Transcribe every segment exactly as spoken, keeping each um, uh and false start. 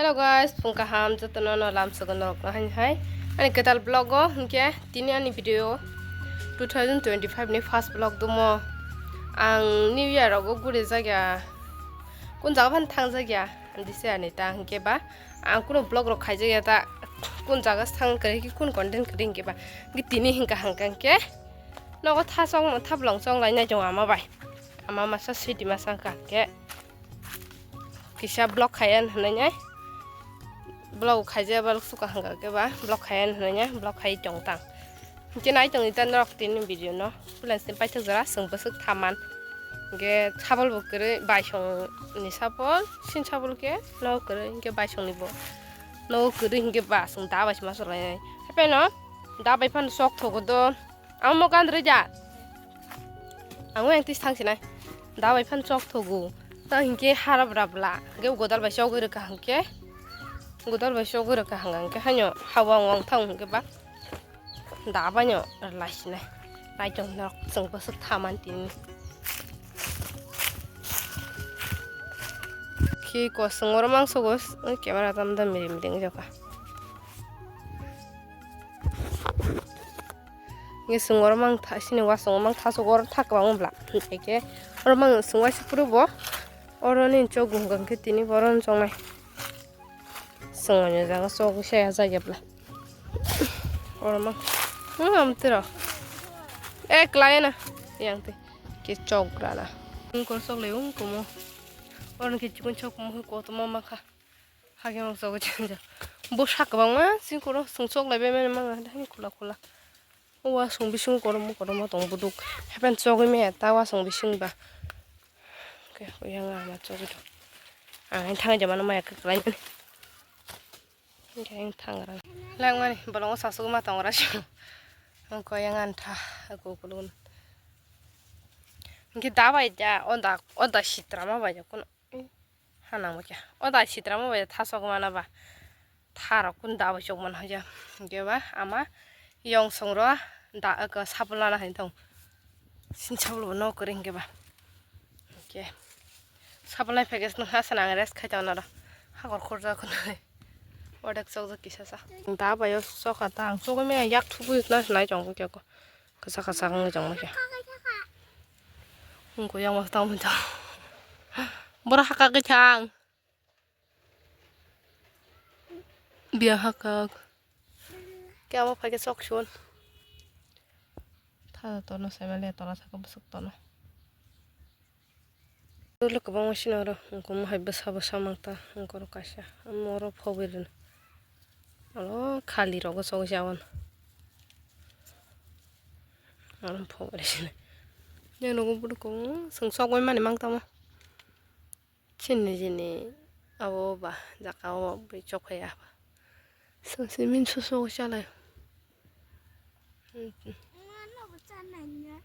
Hello guys, phung kaham jotono no lam sogo norok no haini hai. Ani kwtal vlog o hinkhe tini ani video two thousand twenty-five ni first vlog dumo. Ang New Year rogo guri jagya. Kun jaga phan thang jagya. Dise ani ta hinkhe ba. Ang kuno vlog rok khai jagya ta. Kun jaga thang kare ki kun content kare hinkhe ba. Hinkhe tini hinka hangka hinkhe. Nogo tha song, tha blong song lai nai jong ama bai. Ama masa sidi masa hangka hinkhe. Kisa vlog khai an hinwi nai. Vlog khai je vlog suka hangka ke ba vlog khai an hinwi nai vlog khai tong tang. Hinkhe nai tong ita norok tini video no. Pulan sin paithak jora sung bwswk thaman. Hinkhe sabol bo kwrwi baisong ni sabol sin sabol khe nogo kwrwi hinkhe baisong ni bo. Nogo kwrwi hinkhe ba sung da bai se ma solai nai. Hape no da bai phan sok thogo do. Amo mo gandroi ja. Ang yang tis thang sinai. Da bai phan chok thogo. Ta hinkhe harap rap la. Hinkhe godal bai chogwi rwkha hinkhe. Godal bai chogwi rwkha hangkha hinkhe haino hawang wang thang hinkhe ba. Da bai no lai sinai. Nai tong nok chwng bwswk thaman tini. Khi kosong oro mangsogo camera tam da miri miri wngjakha. Nge sung oro mang tha, sini wasung mang tha, sung oro thak kwbang bla. Eke oro mang sung waisa puro bo. Oro ni chok gung khe tini boron chongnai. Sung ni jaga chok se ya jagya bla. Oro mang. Hmm, am tiro. E, klai na. Yang te. Ke chok grana. Ung kor chok le ung kumo. Oro ni ke chikun chok mo ko to ma ma kha. Hake mang sogo chanja. Bo sak kwbangma sing koro sung sok lai bai mani manga dai khula khula. O wasung bising koro mo koro mo tong buduk. Hepen sogwi me ta wasung bising ba. Ke ko yang ama sogwi do. Ang thang jama no maya kwklai mani. Ke yang thang ra. Lang mani bolong sa sugma tong ra shu. Ko yang an tha ko kulun. Ke da bai ja onda onda sitra ma bai ja kono. Hanang ba kya. O da sitra mo bai tha sok mana ba. Tha rok kun da bai sok mana hoja. Ge ba ama yong song ro da ka sapul lana hai tong. Sin sapul bo no kore hinge ba. Ke. Sapul nai phege sno ha sana rest khai ta na da. Ha kor khor ja kun. Odek sok ja kisa sa. Da bai o sok ha ta ang sok me yak thu bu na nai jong ko kya ko. Kasa kasa ang jong ma kya. Ang ko yang ma ta mo ta. Bora haka ke chang. Biya hakak. Kaya mo phai ke sok sun. Tha tono sai male tola saka busuk tono. Dulu kwbangma sino oro, wngkha mo hai bwsa bwsa mangta, wngkha oro kaisa. Amo oro phobwi rwna. Oro khali rogo chogwi se aboni. Oro phobwi rwsini. Nini nogo bwrwi kwbangma chwng chogwi mani mangtamo. Chini jini abo ba jaka o bwi chokphai ya ba. Songsi min susu chalai.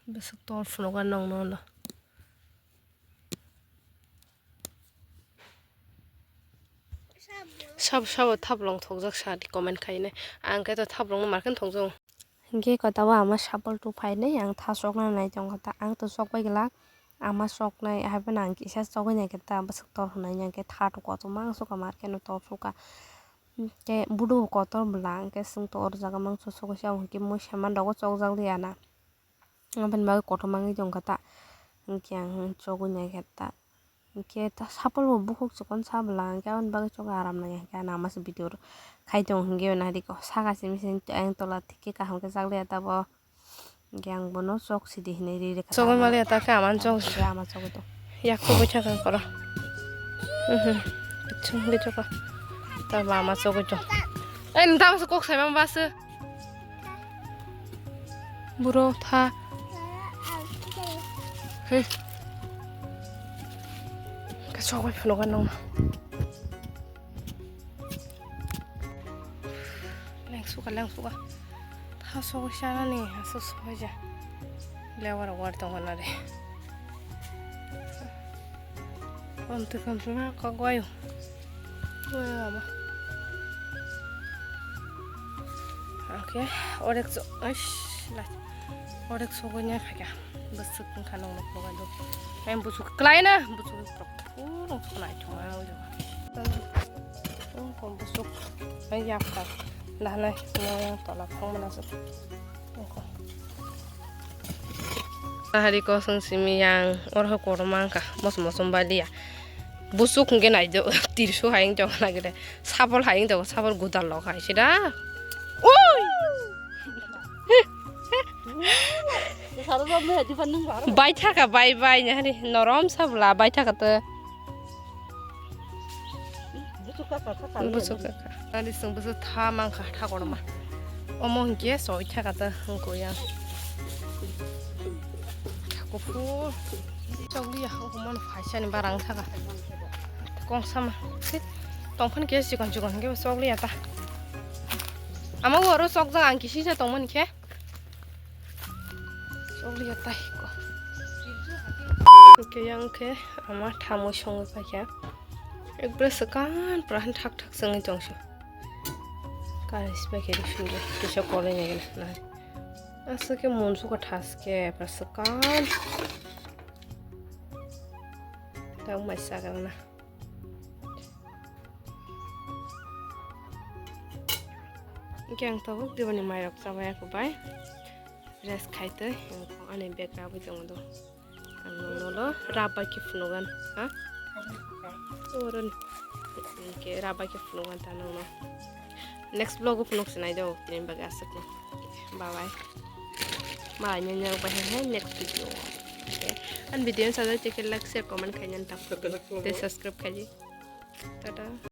Bwswk tor phunukha nong no lo. Sabo sabo thaplong thokjak sa di comment khainai. Ang khe to thaplong no markhe thokjak. Hinkhe kotabo ama sapul tu phainai ang tha chokna nai tongkha ta ang to chokbai glak ama choknai haiphano ang kisa chogwi naikhe ta bwswk tor hwnwi hinkhe tha to kotorma ang chukha markhe no tor chukha hinkhe budu bo kotor bwla hinkhe chwng to oro jaga mangso chogwi se abo hinkhe mui saman rogo chokjak liya na aboni bagwi kotorma wngwi tongkha ta hinkhe ang chogwi naikhe ta. Hinkhe ta sapul bo bukhuk chikon sa bwla hinkhe aboni bagwi chokha aram nang ya hinkhe ano ama se video khai tongo hinkhe nai rikha saka simi se ayang tola thik khe kaham khe chak liya ta bo hinkhe ang bono chok sidi hinwi ri rikha. Chogwi maliya ta khe ama chok. Hinkhe ama chogwi tong. Yak chogwi thangkha koro. Mhm. Chwng de chokha. Ta ba ama chogwi tong. Ei nta ma se kok sai ma ba se. Buro tha. He. Ka chogwi phunukha nong. Lengsuka lengsuka. Tha chogwi chanani aswk sokja. Lebar war tongna de. Kamtwi kamtwi ma kok wayo. Wayo ama. Oke, orek so, aish, la. Orek so gonya kaka. Bwswk wngkha nong nok boga do. Ai bwswk klai na, bwswk prok. Purung so nai thuma wayo. Oh, Busuk, ai yapkha. Danai, mo yang tola thang mana suk. Hari kosong simi yang orho korma wngkha, mosom mosom baliya. Busuk hwnkhe naido, tirsu hai wng tong nagede. Sabol hai wng tong, sabol gudal lok hai sida. Oi! Bai thaka, bai, bai, nahari norom sabla, bai thaka to. Busuk kaka. Nani sung busuk tha mangkha tha korma. Omo hwnkhe soi thaka ta hwnkhe yang. Kuphur. Chokliya hwnkhe mon phaisani barang thaka. Kong sama. Sit. Tongphan khe chikon chikon hwnkhe chokliya ta. Ama oro chokjak ang kisisa tongmani khe. Chokliya tai ko. Hwnkhe yang khe ama thamwi songwi paikha. Ekbra swkang pura thak thak songwi tongsi. Kari sipai khe sungwi kisa kolai nai gana. Aswk khe mun suka thaske pura swkang. Tang mai sagra na. Hwnkhe ang tabuk dibani mairok chabai ako bai. Rest khaitwi, ani bag rabwi tongo do. Ang nokno lo rubber khe phunugan, ha? Oron. Hwnkhe rubber khe phunugan ta nokno. Next vlog o phunuk sinai do, tini bagwi aswk no. Bye bye. Malai nini rok bai hai next video. Okay. An video sajak like, share, comment khainani ta. Tei subscribe khaidi. Tata.